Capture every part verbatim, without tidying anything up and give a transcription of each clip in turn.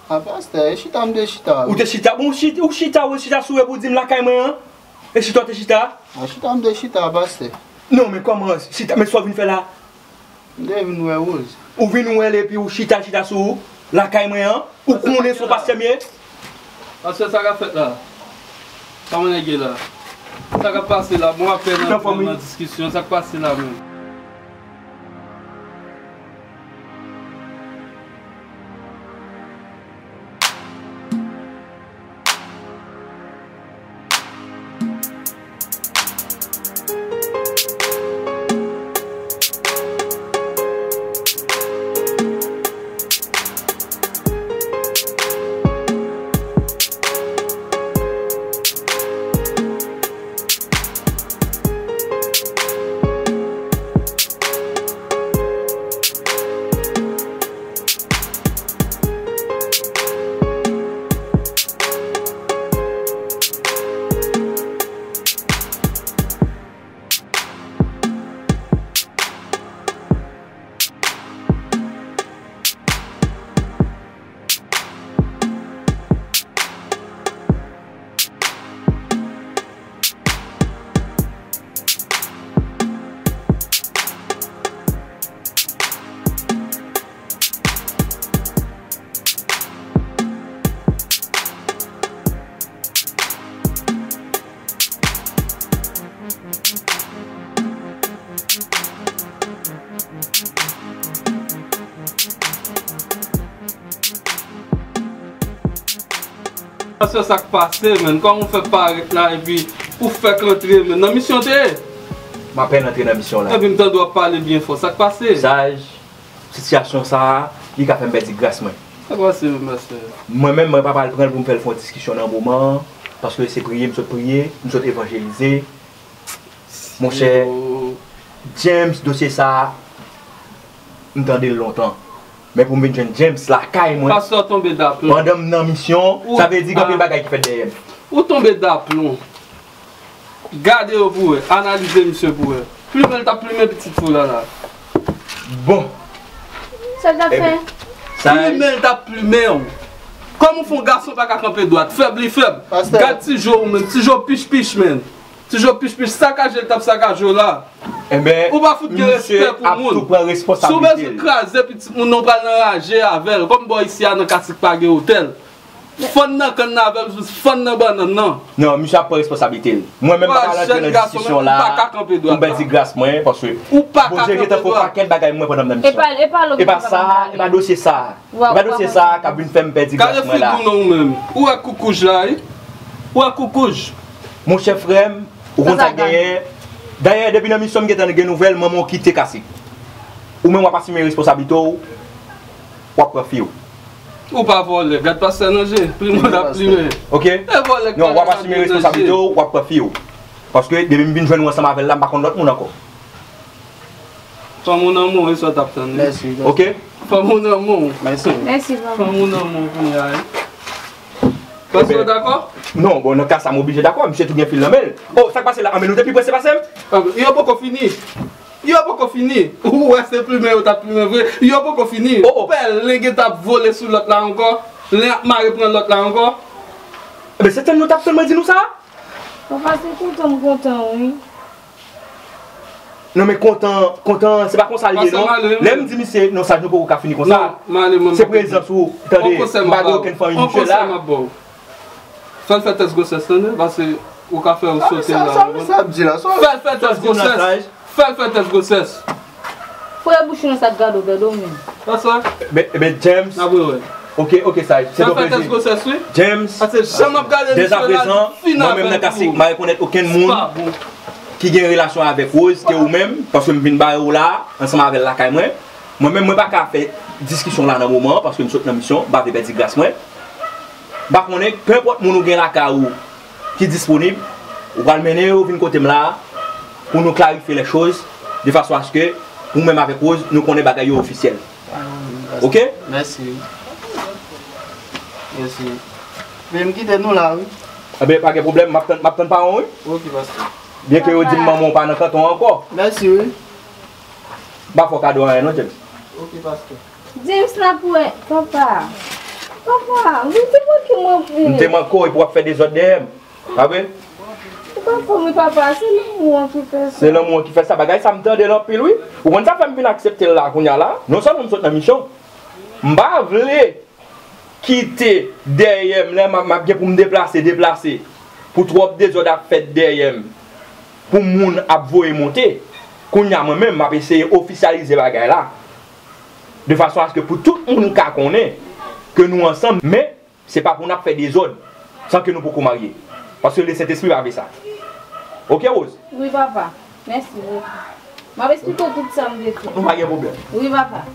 A, pastè, e chita m te chita a. Ou te chita? Bon, ou chita, ou chita, ou chita sou rèv ou di m lakay mwen an? E chita ou te chita? A, chita m te chita a, pastè. Non, men kòman chita? Men sa w vin fè la? M te vin wè Rose. Ou vin wè l epi ou chita, chita sou lakay mwen an? Ou konnen se yon pastè m ye? Pastè, sa k ap fèt la? Sa w nèg ye la? Sa k ap pase la? Bon, apèn nan diskisyon, sa k pase la menm? Pastè, sa k pase, menn? Kòman w fè parèt la epi ou fèk antre, menn? Nan misyon w te ye? M apèn antre nan misyon la. Epi m tande w ap pale byen fò. Sa k pase? Saj, sitiyasyon sa a, li ka fè m pèdi gras mwen. Sa k pase, menn, pastè? Mwen menm, mwen pa pral pran l pou m fè l fè yon diskisyon nan moman an, paske se priye m sot priye, m sot evanjelize. Monchè, James, dosye sa a, m tande l lontan. Men pou m vin jwenn James lakay mwen, pastè, w tonbe daplon. Pandan m nan misyon, sa vle di gen anpil bagay ki fèt dèyè m. Ou tonbe daplon. Gade yo pou wè, analize misye pou wè. Plimen l t ap plimen pitit fi w la la. Bon. Sa l t ap fè? Plimen l t ap plimen w. Kòman w fè yon gason pa ka kanpe dwat? Fèb li fèb. Gad Ti Jo ou menm, Ti Jo pich pich, menn. Ti Jo pich pich sakaje l t ap sakaje w la. Ou pa fout gen respè pou moun. Si w bezwen kraze pitit moun nan, ou pral anraje avè l. Kòm bò isi a nan Kasik pa gen otèl. Fann nan kann nan avè l, jis fann nan bannann nan. Non, misye ap pran responsablite l. Mwen menm pa pral antre nan diskisyon la pou m pèdi gras mwen, paske Bondye gentan fè yon pakèt bagay mwen pandan m nan misyon. E pa sa, e pa dosye sa. E pa dosye sa k ap vin fè m pèdi gras mwen la. Gade figi w non ou menm. Ou wè koukouj la, wi. Ou wè koukouj. Monchè frè m, ou konn sa k genyen. Dayè, depi nan misyon m gentan gen nouvèl, manman w kite Kasik. Ou menm w ap asime responsablite w, w ap pran fi w. Ou pa vòlè, gad pastè nan je, plimen w t ap plimen. Ok? E vòlè k pa nan je. Non, w ap asime responsablite w, w ap pran fi w. Paske depi m vin jwenn ou ansanm avè l la, m pa konn lòt moun ankò. Fanm ou nan men w, e sa w t ap tann, wi. Mèsi, mèsi. Ok? Fanm ou nan men w. Mèsi. Mèsi, papa. Fanm ou nan men w kounye a, wi. Pastè, w dakò? Non, bon, nan ka sa, m oblije dakò. Misye tou gen fil nan men l. Oh, sa k pase la? Anben, nou te pi prese pase m? Yo poko fini. Yo poko fini. Ou wè se plimen yo t ap plimen vre. Yo poko fini. Oh, oh. Pèlen gentan ap vole sou lòt la ankò. Len ap mare pran lòt la ankò. Enben, se tann nou t ap tann mwen di nou sa? Papa, se kontan m kontan, wi. Non, men kontan, kontan, se pa konsa l ye, non. Lè m di misye, non, Saj, nou poko ka fini konsa. Se prezans ou, tande, m pa gen okenn fanmi misye la. Fè l fè tès gwosès, tande, paske ou ka fè w sote la. Sa misye ap di la? Fè l fè tès gwosès. Fè l fè tès gwosès. Foure bouch ou nan sa k gade w, bèdo menm. Sa sa? Ebyen, ebyen, James. N ap wè. Ok, ok, Saj. Se yon plezi. Fè tès gwosès, wi. James. Paske jan m ap gade misye la, dèzaprezan, mwen menm nan Kasik, m pa rekonèt okenn moun ki gen relasyon avèk Rose ke ou menm, paske m vin bare w la, ansanm avè l lakay mwen. Mwen menm, mwen pa ka fè diskisyon la nan moman an, paske m sot nan misyon, m pa vle pèdi gras mwen. M pa konnen, penenpòt moun ou gen lakay ou ki disponib, ou pral mennen yo vin kote m la pou nou klarifye lè choz, de fason aske ou menm avèk Rose, nou konnen bagay yo ofisyèl. Ok? Mèsi. Mèsi. Men m kite nou la, wi. Enben, pa gen pwoblèm, m ap tann, m ap tann paran w, wi. Ok, pastè. Byenke yo di m manman w pa nan kanton ankò. Mèsi, wi. M pa fè w kado anyen non, James. Ok, pastè. James la pou wè, papa. Papa. Ou te manke m anpil. M te manke w epi w ap fè dezòd dèyè m. Pa vre? Ou pa konprann, wi, papa, se lanmou an ki fè sa. Se lanmou an ki fè sa. Bagay sa m tande l anpil, wi. Ou konn sa fè m vin aksepte l la, kounye a la? Non sèlman m sot nan misyon, m pa vle kite dèyè m, lè m ap, m ap gen pou m deplase, deplase, pou twòp dezòd ap fèt dèyè m, pou moun ap voye monte. Kounye a, mwen menm, m ap eseye ofisyalize bagay la, de fason aske pou tout moun ka konnen ke nou ansanm, men se pa pou n ap fè dezòd san ke nou poko marye. Paske Lesentespri pa vle sa. Oke, Rose? Wi, papa. Mèsi bokou. M ap esplike w tout sa m vle fè. Nou pa gen pwoblèm. Wi, papa.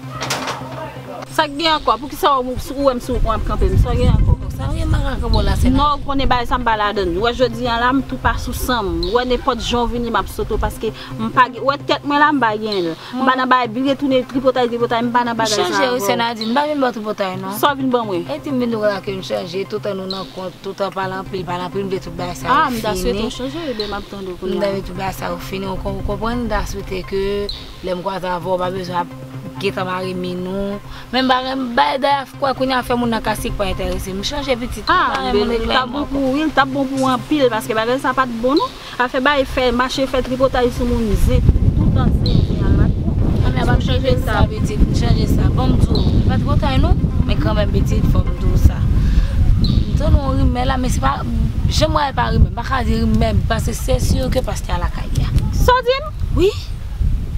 Sa k gen ankò? Poukisa w, ou wè m sou wout mwen ap kanpe m? Sa gen ankò? Sa gen makak bon la, se la. Non, ou konnen bagay sa m pa ladann. Ou wè jodi a la, m tou pa sou san m. Ou wè nenpòt jan w vini, m ap sote w paske m pa gen, ou wè tèt mwen la, m pa gen l. M pa nan bagay vire tounen tripotay, tripotay, m pa nan bagay sa avè w. M chanje, wi, sè Nadine, m pa vin ba w tripotay, non. Sa w vin ban mwen? E di m vin di w la ke m chanje, toutan nou nan kont, toutan pale anpil, pale anpil, m vle tout bagay sa yo fini. Ah, m ta swete w chanje, ebyen m ap tande w kounye a. M ta vle tout bagay sa yo fini, ou kon-, ou konprann, m ta swete ke lè m kwaze avè w, w pa bezwen ap gentan mare men nou. Men m pa renmen bagay dayè kwè kounye a fè moun nan kasik pa enterese m. M chanje pitit, m pa renmen moun regle m ankò. Ah, men l t ap bon pou ou, wi, l t ap bon pou ou anpil, paske bagay sa pa t bon, non. Afè bay fè, mache fè tripotay sou moun, zen, toutan zen, zen al bat bon. Manmi, a pa m chanje sa, pitit, m chanje sa. Bon, m di w, m pa tripotay non, men kanmenm, pitit, fò m di w sa. M tande yon rimè la, men se pa, jan m wè a, e pa rimè, m pa ka di rimè, paske se si ke pastè a lakay li a. Sa w di m? Wi,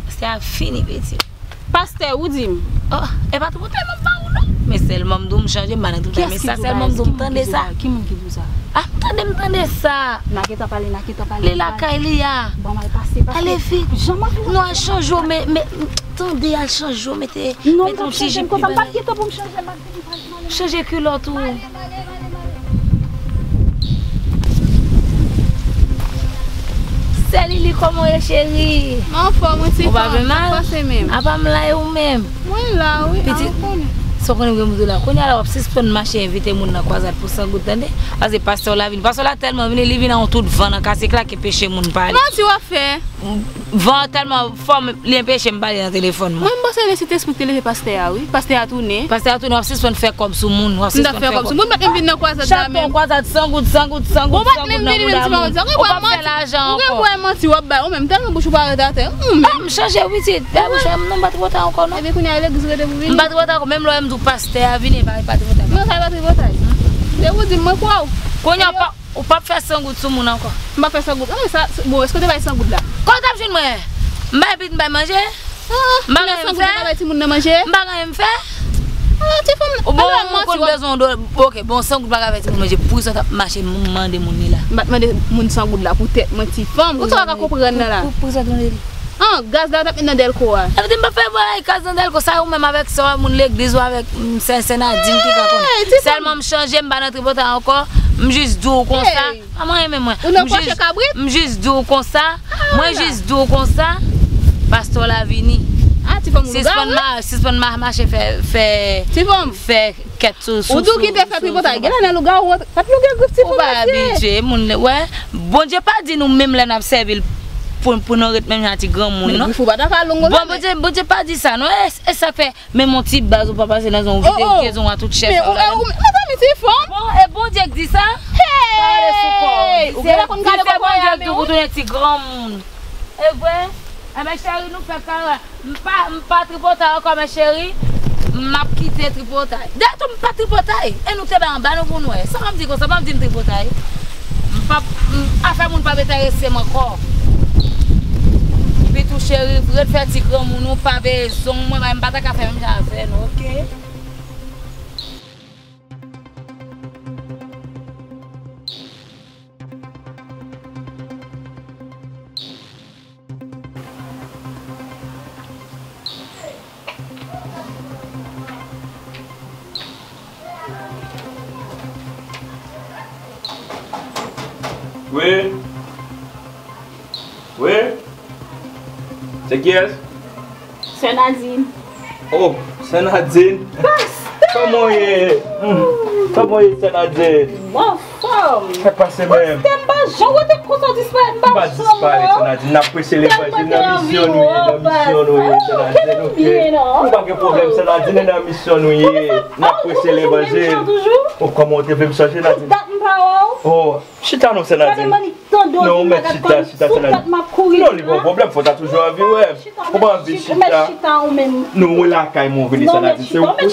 pastè a fini, pitit. Pastè, ou di m. Oh, e pa tripotay m ap ba ou non. Men sèlman m di w m chanje, m pa nan tripotay, men sa sèlman m di w m tande sa. Ki moun ki di w sa? Ah, m tande, m tande sa. N a gentan pale, n a gentan pale. Li lakay li a. Bon, m al pase, pase. Ale vit. Jan m ap. Non, al chanje w, men, men, tande, al chanje w, mete, mete yon ti jip pi ba. Non, m p ap chanje, m kontan, m pa t gen tan pou m chanje, m ap vin pral. Chanje kilòt ou. Sè Lili, kòman w ye, cheri? Mwen anfòm, wi, ti fanm. Ou pa fè mal? Sa k pase menm? Apa m la, e ou menm? Mwen la, wi. Pitit, sa w konnen m gen pou m di w la. Kounye a la, w ap sispann mache envite moun nan kwazad pou san goud, tande? Paske pastè w la vini. Pastè w la tèlman vini, li vin a yon tout van nan kase, klake, peche moun pale. Manti w ap fè. Van an tèlman fò, li enpeche m pale nan telefòn mwen. Mwen, m panse Lesentespri ki te leve pastè a, wi. Pastè a tounen. Pastè a tounen, w ap sispann fè kòb sou moun, w ap sispann fè kòb sou moun. M pa t menm vin nan kwazad la menm. Chaton, kwazad san goud, san goud, san goud, san goud nan bouda moun. Ou p ap fè lajan ankò. Ou gen pou wè manti w ap bay, ou menm, tèlman bouch ou parèt atè. Ou menm. Ah, m chanje, pitit. Bay bouch mwen, non, m pa tripotay ankò, non. Epi kounye a, legliz rete pou vini. M pa tripotay ankò, menm lè w wè m di w pastè a vini, e pa, e pa tripotay. Non, sa e pa tripotay. Se ou di m, mwen kwè w. Kounye a, w p ap Ou p ap fè san goud sou moun ankò. M p ap fè san goud. Ah, sa, bon, èske w te bay san goud la? Kòman w t ap jwenn mwen? M bay pitit, m bay manje. Ah, m pa gen anyen m fè. San goud ou ka bay timoun nan manje? M pa gen anyen m fè. Ah, ti fanm. Ou bon, ou konn bezwen yon dola. Ok, bon, san goud pa ka bay timoun manje. Poukisa w t ap mache m-, mande moun li la? M pa t mande moun san goud la pou tèt mwen, ti fanm. Ou sa w ka konprann nan la? Pou, pou, pou sa w tande li? Ah, gaz la w t ap met nan dèlko a. Sa vle di m p ap fè bagay gaz nan dèlko. Sa ou menm avèk sè moun legliz ou avèk, mm, sè, sè Nadine ki ka konnen. Sèlman m chanje, m pa nan tripotay ankò. M jis di w konsa. Pa mwen renmen mwen. Ou nan pòche kabrit? M jis di w konsa. Mwen jis di w konsa. Pastè w la vini. Ah, ti fanm ou lougawou, wi. Sispann ma-, sispann ma-, mache fè, fè, fè kèt sou, sou, sou, sou, sou, sou. Ou di w kite fè tripotay. Gen la nan lougawou, pa t lougawou grif ti fanm mesye. Ou pa abitye, moun, wè. Bondye pa di nou menm lè n ap sèvi l pou, pou nou ret menm jan ti granmoun, non. Men grif ou pa ta ka long konsa. Bon, Bondye, Bondye pa di sa, non. E, e sa k fè Menm yon ti baz ou pa pase nan zong ou kite, ou kite zong a tout chè sa ou ladann. Mezanmi, ti fanm. Bon, e Bondye k di sa? Hey! Ou genlè konn gade kòkòy a, men ou tounen ti granmoun. E vre? Enben, cheri, nou fè kare. M pa, m pa tripotay ankò, men cheri, m ap kite tripotay. Dayè tou, m pa tripotay. E nou te bay anba nou pou nou wè. Sa w ap di konsa, pa m di m tripotay. M p ap, m, afè moun p ap enterese m ankò. Pitou cheri, ret fè ti granmoun ou, pa veye zong mwen, m pa ta ka fè menm jan avè nou, oke? Wi. Wi. Se kiyès? Sè Nadine. Oh, sè Nadine. Pastè! Kòman w ye? Hmm. Kòman w ye, Sè Nadine? M anfòm. Sa k pase menm? Paske m pa janm rete konsa disparèt, m pa janm wè w. M pa disparèt, Sè Nadine. N ap preche levanjil nan misyon nou ye, nan misyon nou ye, Sè Nadine, oke? Nou pa gen pwoblèm, Sè Nadine, e nan misyon nou ye. N ap preche levanjil. Oh, kòman w te vle m chanje, Nadine? Chita non, Sè Nadine. Non, ou mèt chita, chita, Sè Nadine. Non, li pa yon pwoblèm, fò w ta toujou anvi wè m. Ou pa anvi chita. Nou, lakay mwen vini, Sè Nadine, se ou k pou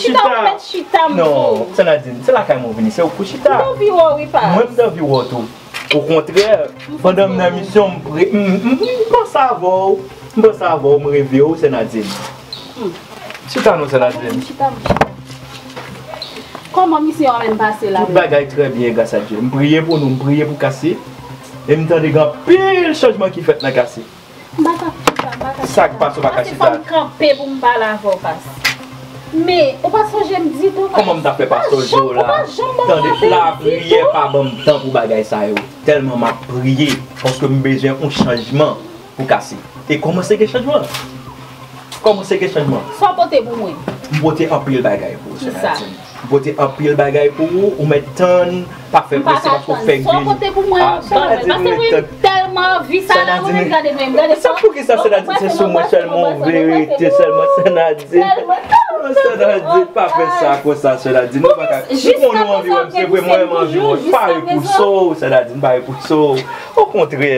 chita. Non, Sè Nadine, se lakay mwen vini, se ou k pou chita. Mwen, m t anvi wè w tou. Okontrè, pandan m nan misyon, m pre-, m, m, m panse avè w. M panse avè w, m reve w, Sè Nadine. Chita non, Sè Nadine. Kòman misyon an menm pase la menm? Tout bagay trè byen, gras a Dye. M priye pou nou, m priye pou Kase. E m tande gen anpil chanjman ki fèt nan Kase. M pa ka chita, m pa ka chita. Sa k pase, ou pa ka chita? Pase fò m kanpe pou m pale avè w, Pas. Men, ou pa sonje m ditou, Pas. Kòman m ta fè pastè Jola? Tande, lapriyè pa ban m tan pou bagay sa yo. Tèlman m ap priye, paske m bezwen yon chanjman pou Kase. E kòmanse gen chanjman. Kòmanse gen chanjman. Sa w pote pou mwen? M pote anpil bagay pou ou, Sè Nadine. M pote anpil bagay pou ou, ou mèt tann, pa fè prese paske w fèk vini. Sa w pote pou mwen, Sè Nadine, pase mwen tèlman anvi sa la, mwen menm gade mwen, gade sa. Poukisa, Sè Nadine, se sou mwen sèlman w vle rete sèlman, Sè Nadine? Sè Nadine, pa fè sa konsa, Sè Nadine. Nou pa ka, si pou nou anvi wè m, se vre, mwen menm anvi wè w. Pa repouse w, Sè Nadine, pa repouse w. Okontrè.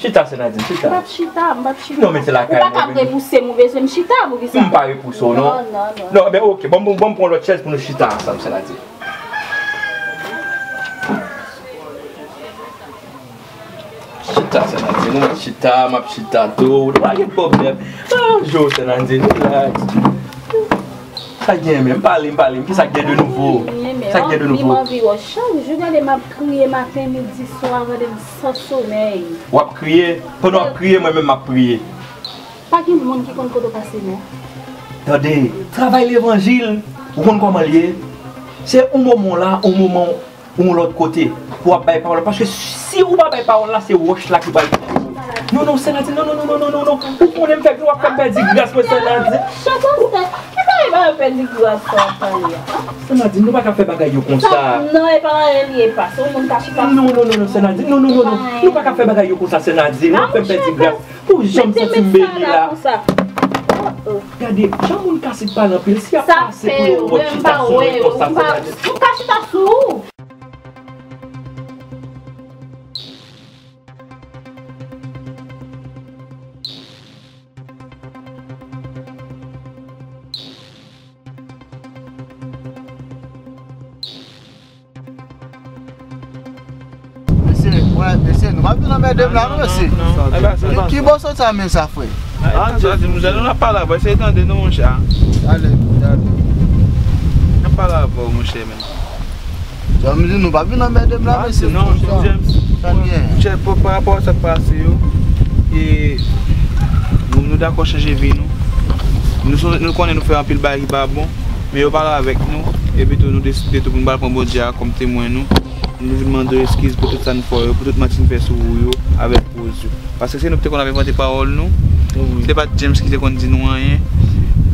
Chita, Sè Nadine, chita. M p ap chita, m p ap chita. Non, men se lakay mwen vini. Ou pa ka repouse m, ou bezwen m chita, poukisa? M pa repouse w, non. Non, non, non. Non, ben, oke, ban m, ban m pran lòt chèz pou nou chita ansanm, Sè Nadine. Chita, Sè Nadine, nou mèt chita, m ap chita tou, nou pa gen pwoblèm. Ah, jo, Sè Nadine, relax. Sa k gen menm? Pale m, pale m. Kisa k gen de nouvo? Sa k gen de nouvo? M anvi wè w. Chak jou, gade, m ap kriye maten, midi, swa, gade m san somèy. W ap kriye? Pandan w ap kriye, mwen menm m ap priye. Pa gen moun ki konn kote w pase, non. Tande, travay levanjil, ou konn kòman l ye? Se yon moman w la, yon moman yon lòt kote pou w ap bay pawòl la. Paske si ou pa bay pawòl la, se wòch la ki pral touye ou. Non, non, Sè Nadine, non, non, non. Ou konnen m fèk, w ap fè m pèdi gras mwen, Sè Nadine. Chak pastè, ki sa e ba yo pèdi gras sa w ap pale a? Sè Nadine, nou pa ka fè bagay yo konsa. Non, e pa anyen li ye, pa. Se yon moun ka chita. Non, non, non, non, Sè Nadine, non, non, non, non. Nou pa ka fè bagay yo konsa, Sè Nadine. W ap fè m pèdi gras. Ou janm santi m beni la. Gade, jan moun Kase pale anpil, si y ap pase pou yon wòch chita sou mwen konsa, Sè Nadine. Ou ka chita sou ou. Mesye, wè, mesye, nou pa vin anmède m la, non, mesye. Ki bò sòt sa men sa, frè? Ah, sa di, nou ap pale avè w, eseye tande non, monchè. Tande, tande. N ap pale avè w, monchè, men. Sa m di, nou pa vin anmède m la, mesye. Non, James. Sa byen. Monchè, pa rapò a sa k pase yo, e nou, nou dakò chanje vi nou. Nou, nou konnen nou fè anpil bagay ki pa bon, men yo pale avèk nou, epi tou nou deside tou pou nou pral pran Bondye a kòm temwen nou. Nou vin mande w eskiz pou tout sa n fè w yo, pou tout manti n fè sou ou yo, avèk koz yo. Paske se nou ki te konn ap envante pawòl nou. Se pa t James ki te konn di nou anyen.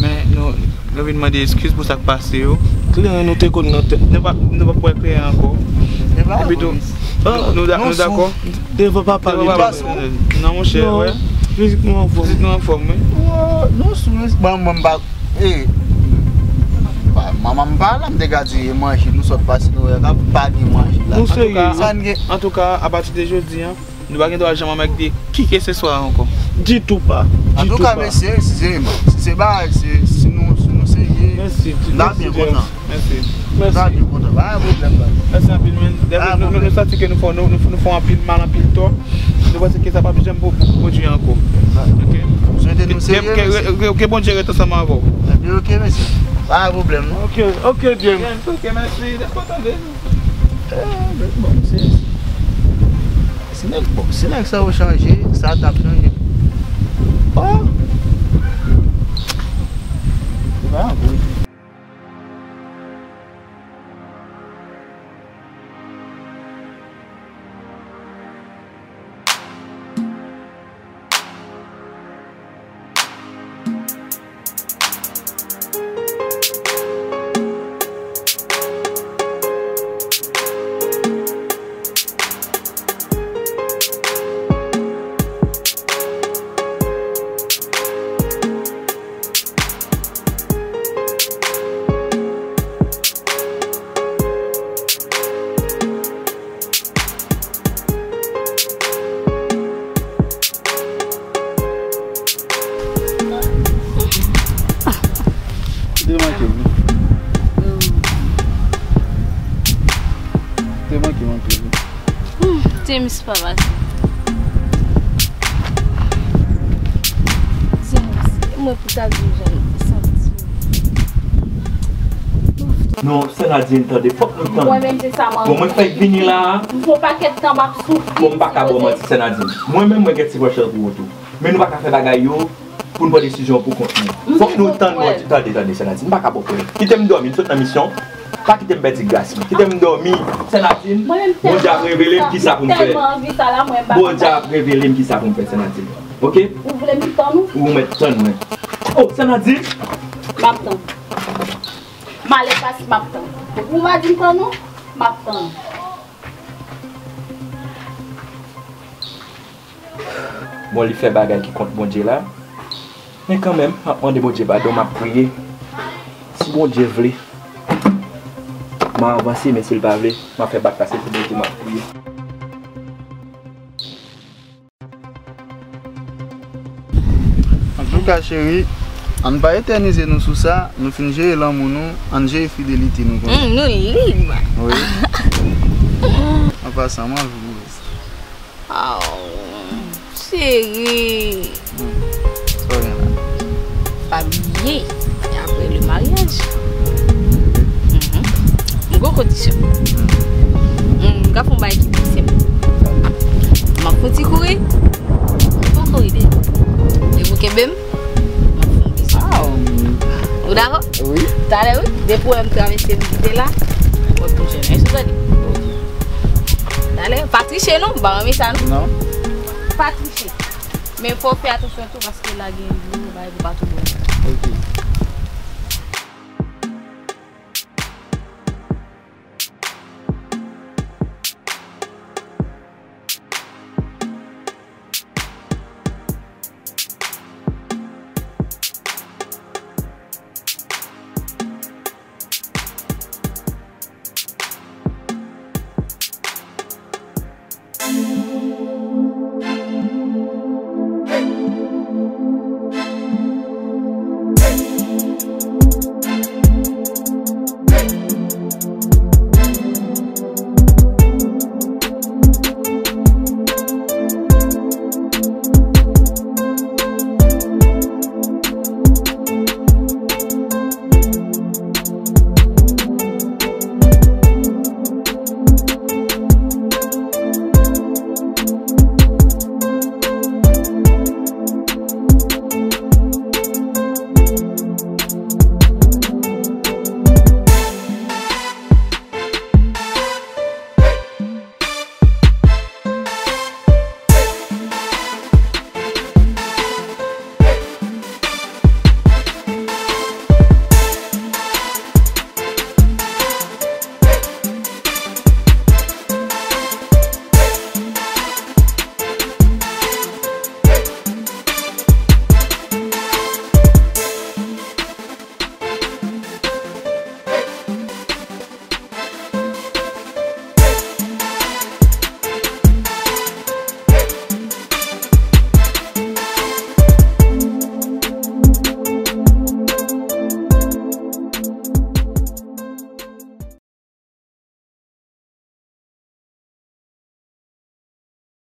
Men nou, nou vin mande eskiz pou sa k pase yo. Kleren nou te konn nan tèt. Nou pa, nou p ap bwè kleren ankò. Epi tou, nou, nou dakò. Devan papa li pa sou. Non, monchè, wè. Fizik nou anfòm. Fizik nou anfòm, wi. Nou sou, bon, mwen m pa, e, manman m pa la, m te ka di e manje nou sot pase nou wè, pa gen manje la. Nou serye. Antouka, apati de jodi a, nou pa gen dwa janm anmède kikeseswa ankò. Ditou pa. Antouka, mesye, si se, si se bagay, si nou, si nou serye, n ap byen kontan. Mèsi. Mèsi. Sa byen kontan, pa gen pwoblèm la. Mèsi anpil, men. Depi nou, nou, nou santi ke nou fè, nou, nou, nou fè anpil mal, anpil tò, nou panse ke sa p ap janm pwo-, pwo-, pwodui ankò. Oke? Swete nou serye, mesye. Ke, ke, ke Bondye ret ansanm avè w. Ebyen, oke, mesye. Pa gen pwoblèm, non. Oke, oke, James. James, oke, mèsi. N ap kontan de nou. Eh, men bon, se, se nèg, bon, se nèg sa yo chanje, sa t ap chanje. Oh! Se pa yon gwo James pa pase. James, mwen pou ta di w jan m te santi. Non, Sè Nadine, tande, fòk nou tande. Mwen menm se sa m anvi. Bon, mwen fèk vini la. M fè yon pakèt tan m ap soufri. Bon, m pa ka ba w manti, Sè Nadine. Mwen menm, mwen gen ti vòchè pou ou tou. Men nou pa ka fè bagay yo pou n pran desizyon pou kont nou. Fòk nou tann Bondye. Tande, tande, Sè Nadine, m pa ka ba w pwoblèm. Kite m dòmi, m sot nan misyon. Pa kite m pèdi gras mwen. Kite m dòmi, Sè Nadine. Bondye ap revele m kisa pou m fè. Bondye ap revele m kisa pou m fè, Sè Nadine. Oke? Ou vle m tann ou? Ou mèt tann mwen. Oh, Sè Nadine! M ap tann. M ale pase, m ap tann. Ou pa di m tann ou? M ap tann. Bon, li fè bagay ki kont Bondye la. Men kanmenm, m ap mande Bondye padon, m ap priye. Si Bondye vle, m a avanse, men si l pa vle, m a fè bak pase pou Bondye, m ap priye. Antouka, cheri, ann pa etènize nou sou sa, nou fin jere lanmou nou, ann jere fidelite nou kounye a. Hmm, nou lib. Wi. An pasan, m anvi. Oh, cheri. Hmm. Sa w gen la? Pa bliye, apre le maryaj. Mhm. M gon kondisyon. Hmm. Hmm, m ka fè yon bagay ki pi senp. M ap fouti kouri. M poko ride. Depi w kenbe m, m ap fè yon bizou. Ah, hmm. Ou dakò? Wi. Talè, wi. Depi w wè m travèse m kite la, w ap touche. Èske w tande? Talè, pa triche non, m pa renmen sa non. Non. Pa triche. Men fò w fè atansyon tou paske la gen dlo, bagay pou pa tonbe. Ok.